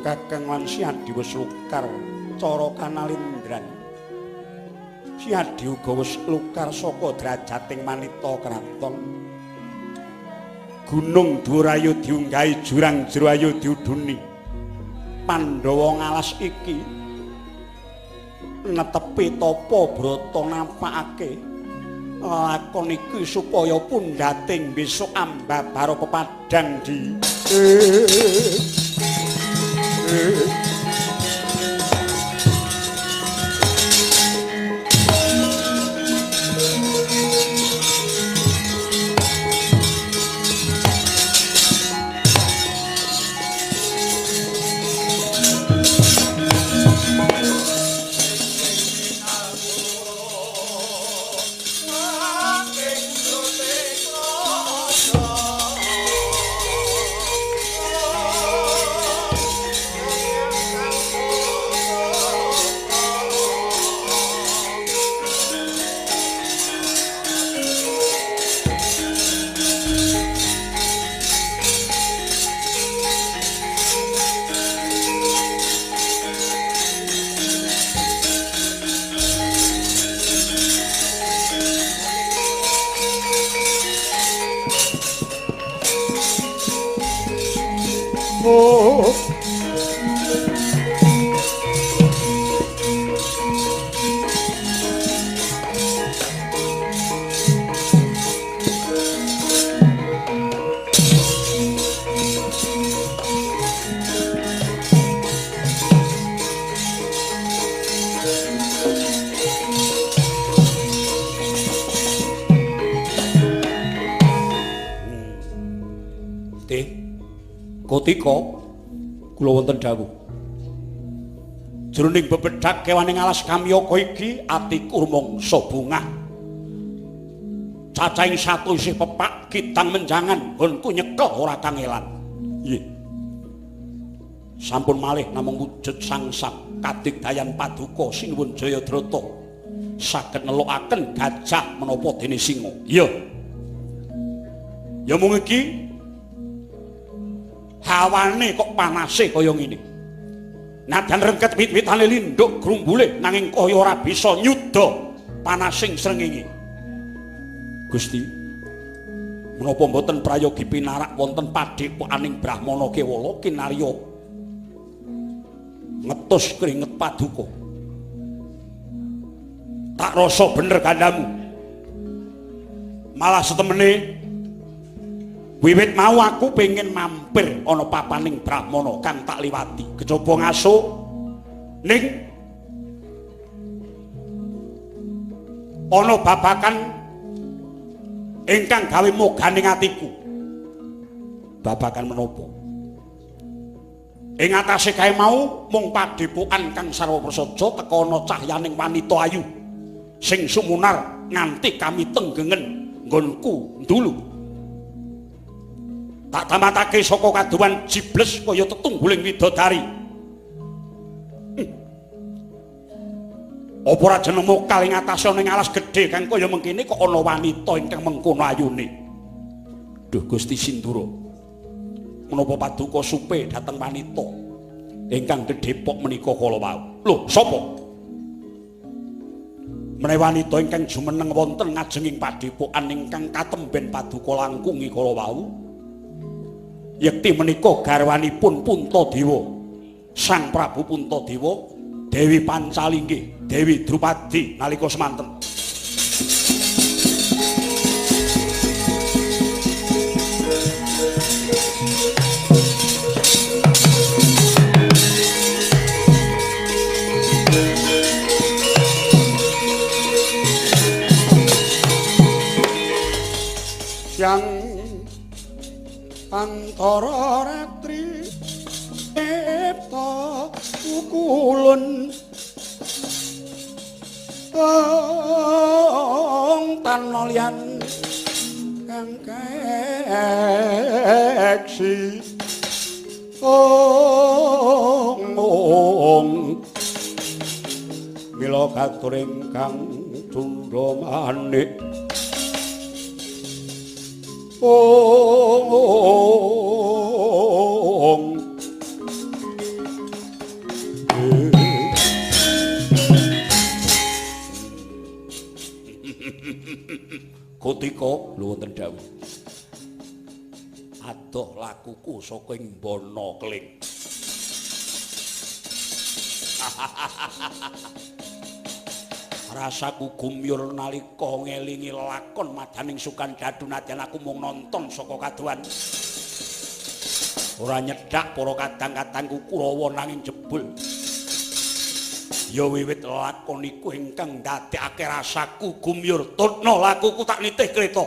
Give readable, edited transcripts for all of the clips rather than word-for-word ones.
Kakang lan Siadi wis lukar cara kanalindran. Siadi uga wis lukar saka drajating manita kraton. Gunung dhuwur ayo diunggahi, jurang jero ayo diuduni. Pandhawa ngalas iki netepi tapa brata nampakake lakon iki supaya pundhating besok ambabara pepadang di Kotika kula wonten dawuh. Jroning bebedhag kewaning alas Kamyaka iki atiku rumangsa bungah. Cacahing satu isih pepak kidang menjangan nggonku nyekel ora kangelan. Nggih. Sampun malih namung wujud sangsang kadigdayan paduka Sinuwun Jayadrata saged nelokaken gajah menapa dene singa. Iya. Ya mung iki hawane kok panase kaya ngene. Nadyan rengket wit-witane lindhuk grumbule nanging kaya ora bisa nyuda panasing srengenge. Gusti, menapa mboten prayogi pinarak wonten padhepokaning Brahmana Kewala kinarya ngetus kringet paduka. Tak rasa bener kandamu. Malah setemene wiwit mau aku pengen mampir ana papaning Brahmana kang tak liwati. Kejaba ngaso ning ana babakan ingkang gawe moganing atiku. Babakan menapa? Ing atase kae mau mung padhepokan kang sarwa prasaja teka ana cahyaning wanita ayu sing sumunar nganti kami tenggengen nggonku ndulu. Tak tamatake saka kaduwan jibles kaya tetungguling widodari. Apa ora jeneng mokal ing atase ana ing alas gedhe kang kaya mengkene kok ana wanita ingkang mengkono ayune. Duh Gusti Sindura. Menapa paduka supe dhateng wanita ingkang dedhepok menika kala wau? Lho, sapa? Menawi wanita ingkang jumeneng wonten ngajenging padhepokan ingkang katemben paduka langkungi kala wau, yekti menika garwanipun Puntadewa, Sang Prabu Puntadewa, Dewi Pancali nggih, Dewi Drupadi nalika semanten. Yang antara ratri cipta ukulun tong tanolyan kang keksi ong mila katur ingkang tundha manik ong Kutika lho wonten dawuh. Adoh lakuku saka ing Bana Keling. Rasaku gumyur nalika ngelingi lakon madaning Sukandadu nadyan aku mung nonton saka kadohan. Ora nyedhak para kadang-kadangku Kurawa nanging jebul ya wiwit lakon iku ingkang ndadekake rasaku gumyur. Tutna lakuku tak nitih kreta.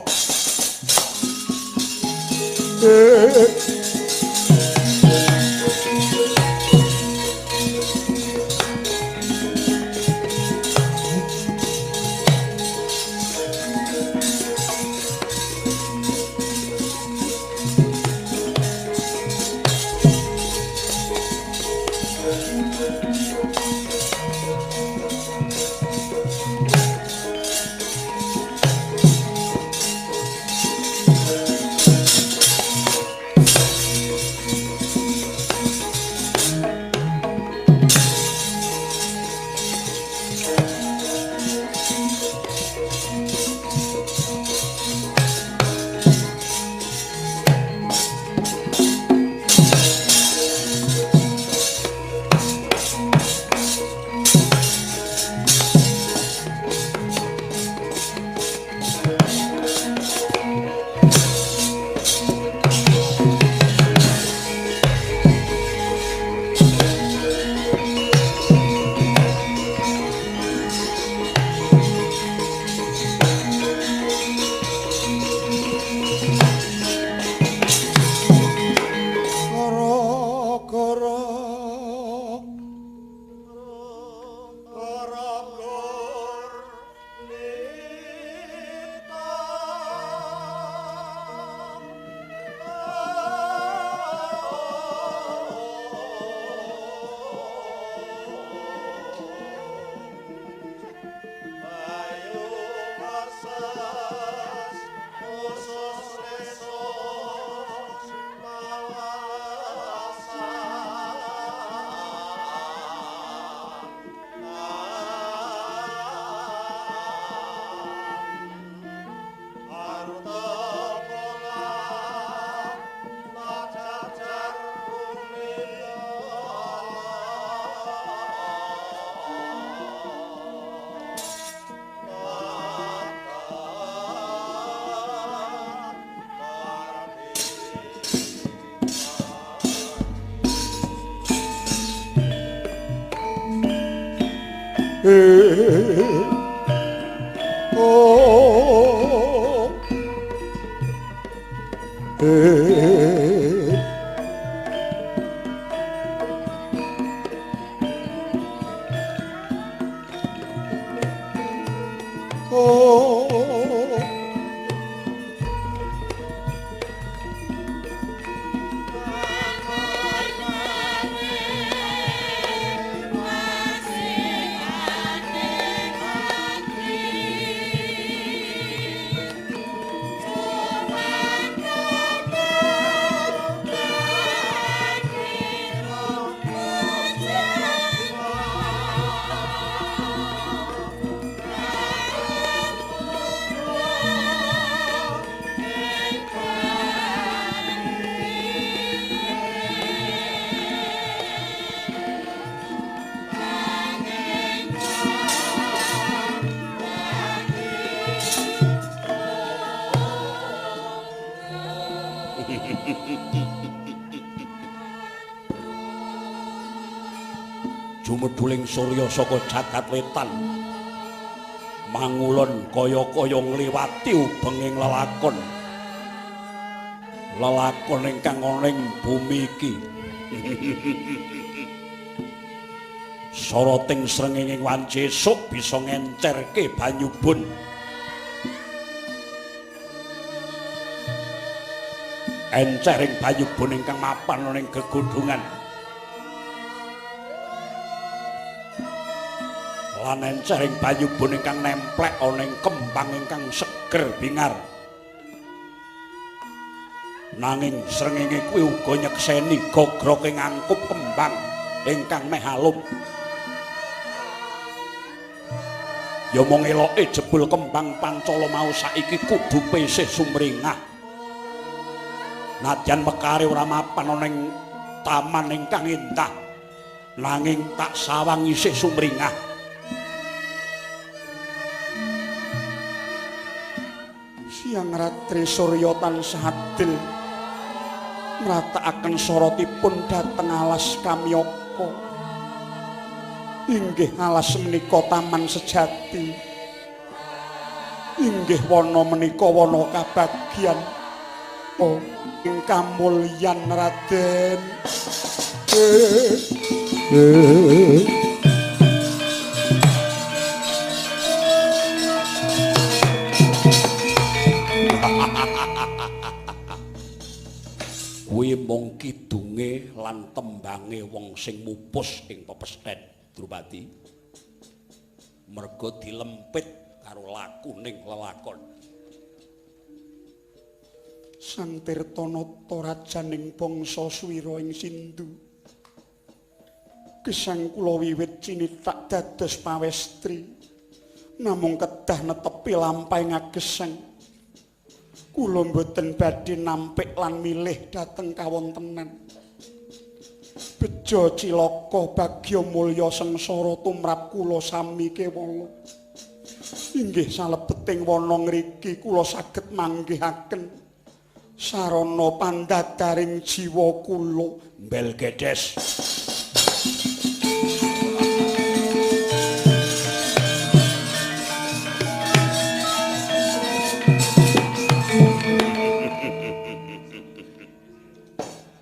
Oh, oh. Jumedhuling surya saka jagat wetan mangulon kaya-kaya ngliwati ubenging lelakon. Lelakon ingkang ana ing bumi iki. Soroting srengenge wanci esuk bisa ngencerke banyubun. Encering banyubun ingkang mapan ana ing gegodhongan. Lan encering banyubun ingkang nemplek ana ing kembang ingkang seger bingar. Nanging srengenge kuwi uga nyekseni gogroke ngangkup kembang ingkang meh alum. Ya mung eloke jebul kembang Pancala mau saiki kudupe isih sumringah. Nadyan mekare ora mapan ana ing taman ingkang endah, nanging tak sawang isih sumringah. Siang ratri surya tansah adil mratakaken sorotipun dhateng alas Kamyaka. Inggih alas menika taman sejati. Inggih wana menika wana kabagyan. Oh, ing kamulyan Raden. Kuwi mung kidunge lan tembange wong sing mupus ing pepesthèn Drupadi. Merga dilempit karo lakuning lelakon. Sang Tirtanata rajaning bangsa Swira ing Sindhu. Gesang kula wiwit cinitak dados pawestri. Namung kedah netepi lampahing agesang. Kula mboten badhe nampik lan milih dhateng kawontenan. Bejo cilaka bagya mulya sengsara tumrap kula sami kewala. Inggih salebeting wana ngriki kula saged manggihaken sarana pandadaring jiwa kula. Mbel gedhes.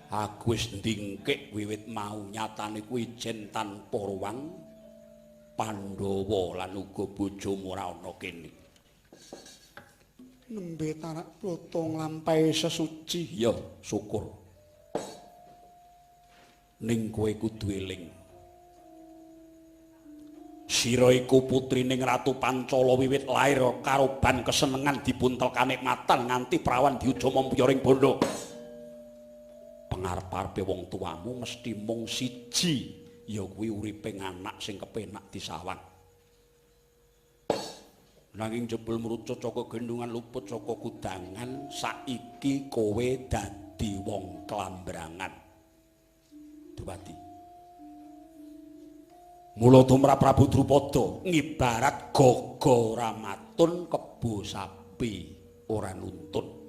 Aku wis ndingkik wiwit mau nyatane kuwi ijen tanpa ruwang Pandhawa lan uga bojomu ora ana kene. Nembe tarak brata nglampahi sesuci. Ya, syukur. Ning kowe kudu eling. Sira iku putrining Ratu Pancala wiwit lair karoban kesenengan dibuntel kanikmatan nganti prawan diuja mampuyaring bondo. Pengarep-arepe wong tuamu mesti mung siji, ya kuwi uripe anak sing kepenak disawang. Nanging jebul mrucut saka gendungan luput saka kudangan, saiki kowe dadi wong klambrangan. Drupadi. Mula tumrap Prabu Drupada ngibarat gaga ora matun kebo sapi ora nuntun.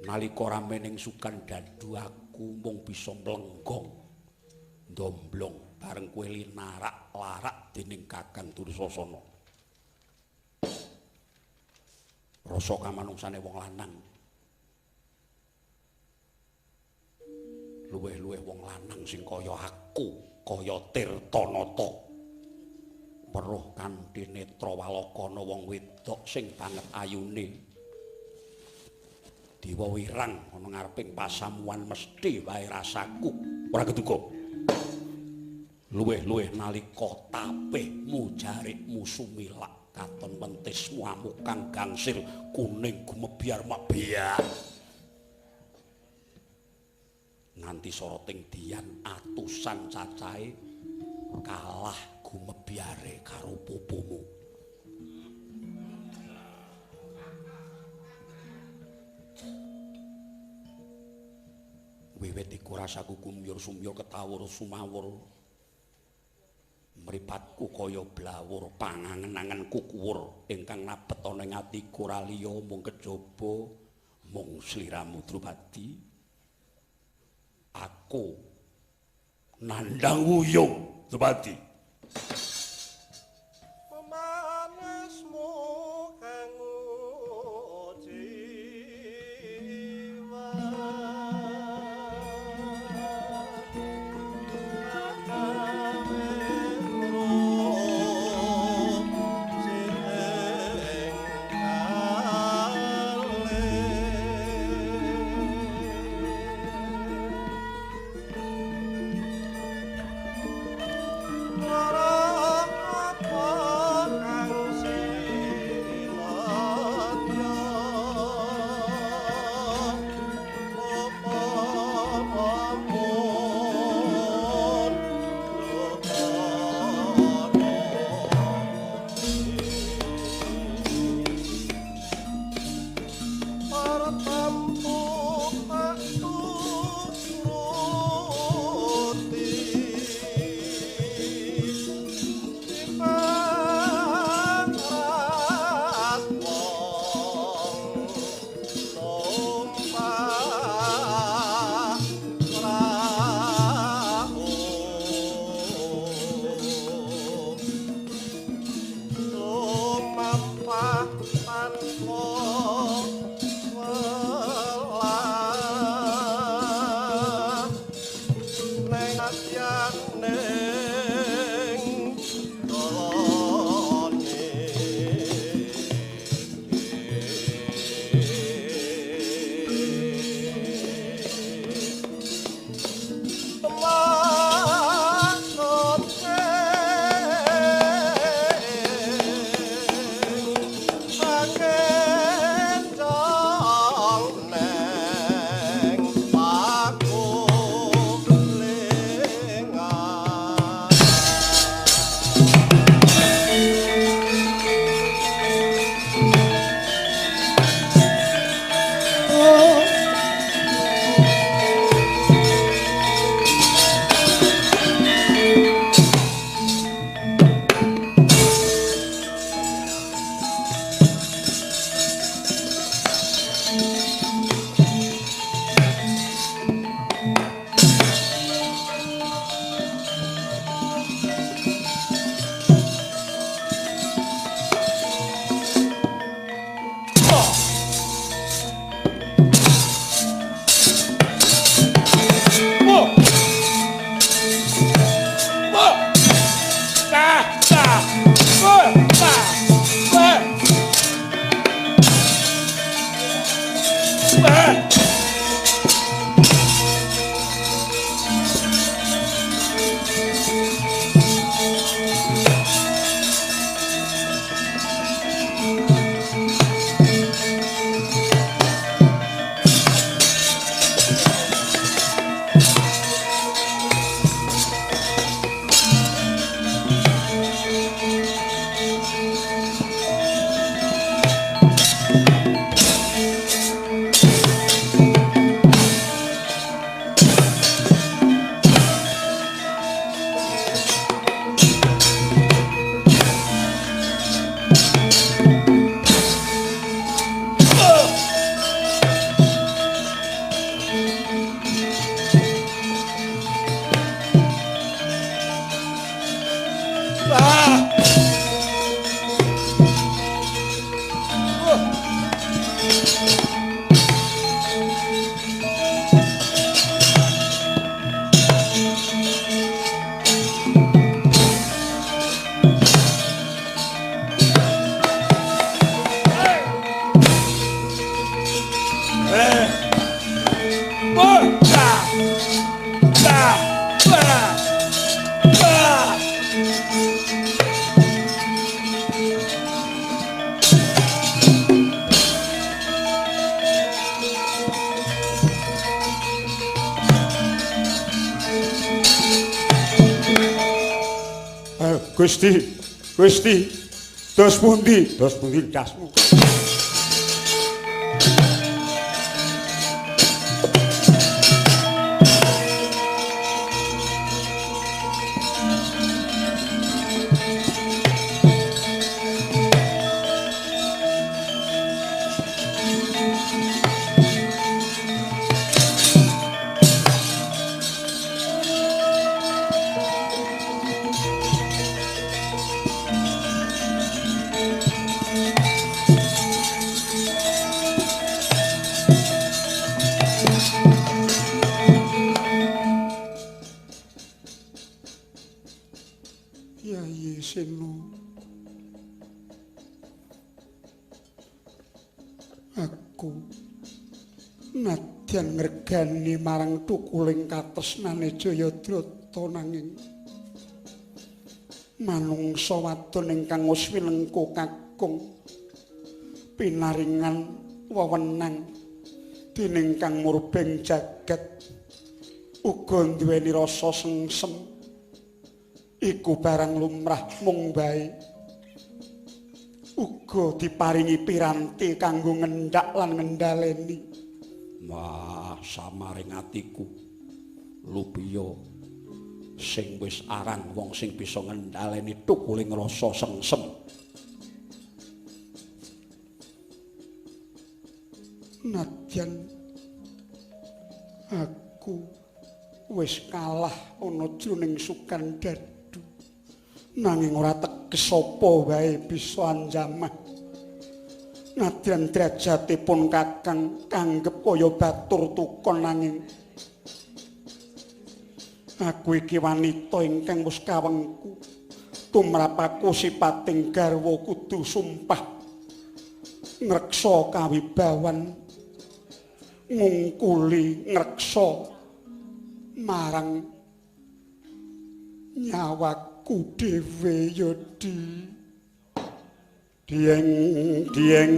Nalika rame ning sukan dadu aku mung bisa mlenggong ndomblong bareng kowe linarak-larak dening Kakang Dursasana. Rasa kamanungsane wong lanang luwih-luwih wong lanang sing kaya aku, kaya Tirtanata. Weruh kanthi netra walakana wong wedok sing banget ayune. Dewa wirang ana ngareping pasamuan mesti wae rasaku ora keduga. Luwih-luwih nalika tapihmu jarikmu sumilak katon wentismu amukang gangsir kuning gumebyar mabyar. Nganti soroting dian atusan cacahe kalah gumebyare karo pupumu. Wiwit iku rasaku kumyur-sumyur ketawur sumawur. Mripatku kaya blawur, pangangen-angenku kuwur ingkang nabet ana ing atiku ora liya mung kejaba mung sliramu Drupadi. Aku nandhang wuyung Drupadi. Pemanesmu kang Gusti, Gusti, dos pundi? Dos pundi ndasmu? Nadyan ngregani marang tukuling katresnane Jayadrata nanging manungsa wadon ingkang wis winengku kakung pinaringan wewenang dening Kang Murbeng jagat uga duweni rasa sengsem iku barang lumrah mung bae uga diparingi piranti kanggo ngendak lan ngendhaleni. Wah, samaring atiku lupiya sing wis arang wong sing bisa ngendhaleni tukuling rasa sengsem. Nadyan aku wis kalah ana jroning sukan dadu nanging ora teges apa wae bisa anjamah. Nadyan derajatipun kakang kanggep kaya batur tukon nanging aku iki wanita ingkang wis kawengku tumrap aku sipating garwa kudu sumpah ngreksa kawibawan ngungkuli ngreksa marang nyawaku dhewe ya di. Dieng dieng